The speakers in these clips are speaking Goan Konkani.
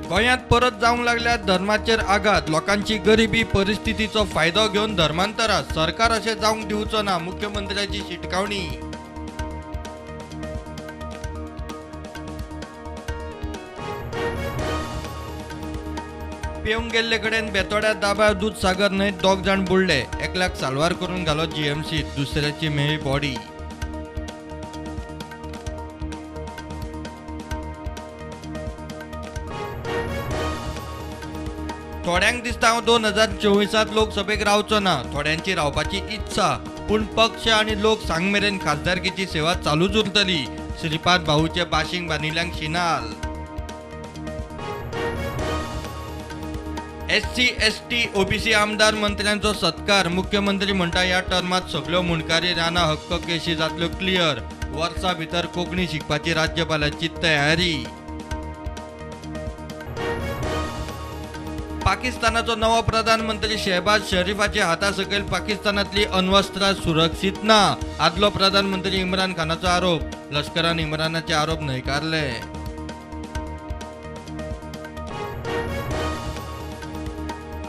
गोंयांत परत जावंक लागल्या धर्माचेर आघात. लोकांची गरिबी परिस्थितीचो फायदो घेवन धर्मांतरां. सरकार अशें जावंक दिवचो ना, मुख्यमंत्र्याची शिटकावणी. पेवंक गेल्ले कडेन बेतोड्या दाबाळ दूदसागर न्हंयत 2 जाण बुडले. एकल्याक साल्वार करून घालो जीएमसीत, दुसऱ्याची मेळ्ळी बॉडी. थोड्यांक दिसता हांव 2024 लोकसभेक रावचो ना, थोड्यांची रावपाची इत्सा, पूण पक्ष आनी लोक सांग मेरेन खासदारकीची सेवा चालूच उरतली. श्रीपाद भाऊचे बाशिंग बांदिल्ल्यांक शिनाल. SC ST OBC आमदार मंत्र्यांचो सत्कार. मुख्यमंत्री म्हणटा ह्या टर्मात सगल्यो मुंडकारी रानां हक्क केशी जातल्यो क्लियर. वर्सा भितर कोंकणी शिकपाची राज्यपालाची तयारी. पाकिस्तानाचो नवो प्रधानमंत्री शेहबाज शरीफाच्या हाता सकयल पाकिस्तानातली अण्वस्त्रां सुरक्षीत ना, आदलो प्रधानमंत्री इम्रान खानाचो आरोप. लश्करान इम्रानाचे आरोप न्हयकारले.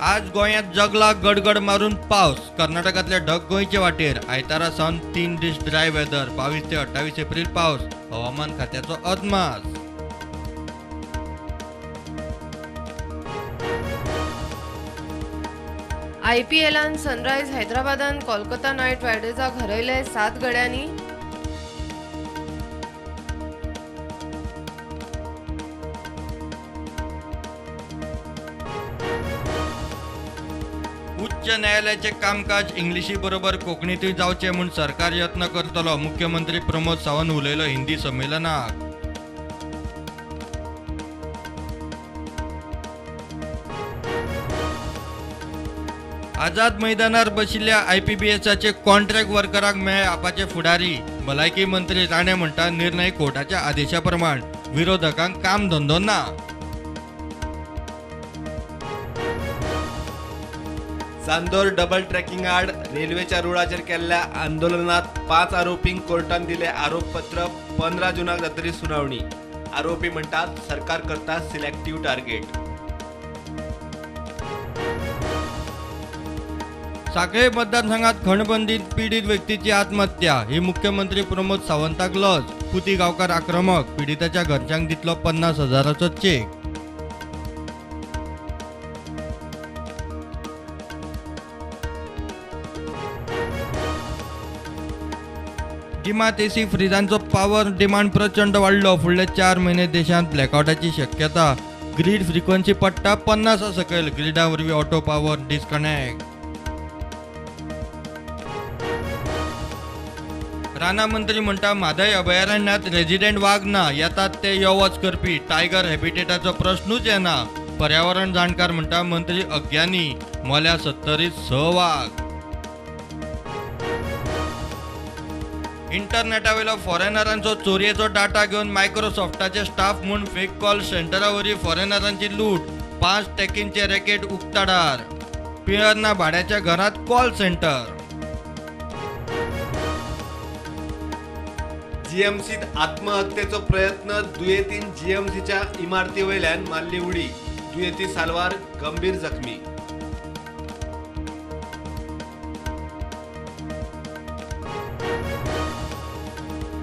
आज गोंयांत जगला गडगड मारून पावस. कर्नाटकांतले ढग गोंयचे वाटेर. आयतारा सावन 3 दीस ड्राय वेदर. 22 ते 28 एप्रिल पावस, हवामान खात्याचो अदमास. आयपीएलान सनरायज हैदराबादान कोलकाता नायट रायडर्साक हरयले 7 गड्यांनी. उच्च न्यायालयाचे कामकाज इंग्लिशी बरोबर कोंकणीतूय जावचें म्हूण सरकार यत्न करतलो, मुख्यमंत्री प्रमोद सावंत उलयलो हिंदी संमेलनाक. आझाद मैदानार बशिल्ल्या आयपीबीएसाचे कॉन्ट्रॅक्ट वर्करांक मेळ्ळे आपाचे फुडारी. भलायकी मंत्री राणे म्हणटा निर्णय कोर्टाच्या आदेशा प्रमाण, विरोधकांक काम धंदो ना. चांदोर डबल ट्रॅकिंग आड रेल्वेच्या रुळाचेर केल्ल्या आंदोलनात 5 आरोपींक कोर्टान दिले आरोपपत्र. 15 जूनाक जातली सुनावणी. आरोपी म्हणटात सरकार करता सिलेक्टिव्ह टार्गेट. साखळे मतदारसंघात खणबंदीत पीडित व्यक्तीची आत्महत्या ही मुख्यमंत्री प्रमोद सावंताक लज. पुती गांवकार आक्रमक, पिडिताच्या घरच्यांक दितलो 50,000चो चेक. गिमात एसी फ्रिजांचो पावर डिमांड प्रचंड वाडलो. फुडले 4 म्हयने देशांत ब्लॅकआवटाची शक्यता. ग्रीड फ्रिक्वेन्सी पडटा 50 सकयल. ग्रिडा वरवीं ऑटो पावर डिस्कनेक्ट. रानां मंत्री म्हणटा म्हादय अभयारण्यात रेजिडेंट वाग ना, येतात ते यो वच करपी. टायगर हॅबिटेटाचो प्रश्नूच येना. पर्यावरण जाणकार म्हणटा मंत्री अज्ञानी. मोल्या 70 6 वाग. इंटरनेटावेलो फॉरेनरांचो चोरयेचो डाटा घेवन मायक्रोसॉफ्टाचे स्टाफ म्हूण फेक कॉल सेंटरा वरवीं फॉरेनरांची लूट. 5 टॅकींचे रॅकेट उक्ताडार. पिळर्णा भाड्याच्या घरांत कॉल सेंटर. जीएमसीत आत्महत्येचो प्रयत्न. दुयेंतीन जीएमसीच्या इमारती वयल्यान मारली उडी. दुयेंती साल्वार, गंभीर जखमी.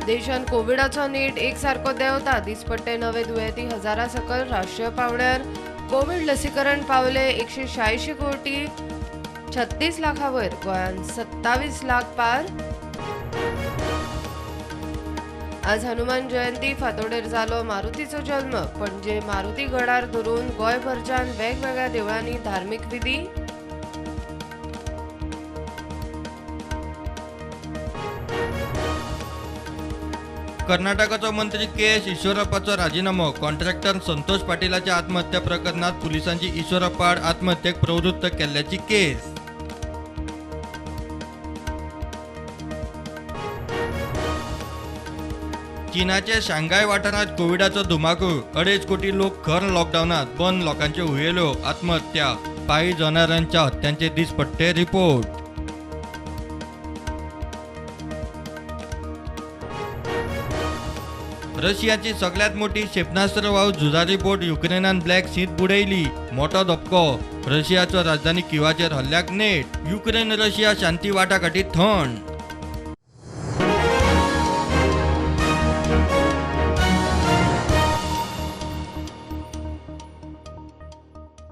देशांत कोविडाचो नेट एकसारको देंवता. दिसपट्टे नवे दुयेंती हजारा सकल. राष्ट्रीय पांवड्यार कोविड लसीकरण पावले 186 कोटी 36 लाखा वयर. गोंयांत 27 लाख पार. आज हनुमान जयंती. फांतोडेर जालो मारुतीचो जल्म. पणजे मारुती गडार धरून गोंयभरच्यान वेगवेगळ्या देवळांनी धार्मीक विधी. कर्नाटकाचो मंत्री के एस ईश्वरप्पाचो राजीनामो. कॉन्ट्रॅक्टर संतोष पाटीलाच्या आत्महत्या प्रकरणात पुलिसांची ईश्वरप्पा आड आत्महत्येक प्रवृत्त केल्ल्याची केस. चीनाच्या शांघाय वाठारांत कोविडाचो धुमाकूळ. 2.5 कोटी लोक खर लॉकडावनात. बंद लोकांच्यो हुयेल्यो, आत्महत्या, पाळीव जनावरांच्या हत्यांचे दिसपट्टे रिपोर्ट. रशियाची सगळ्यात मोठी क्षेपणास्त्र वाहू झुजारी बोट युक्रेनान ब्लॅक सीत बुडयली. मोठो धपको. रशियाचो राजधानी किवाचेर हल्ल्याक नेट. युक्रेन रशिया शांती वाटाघाटी थंड.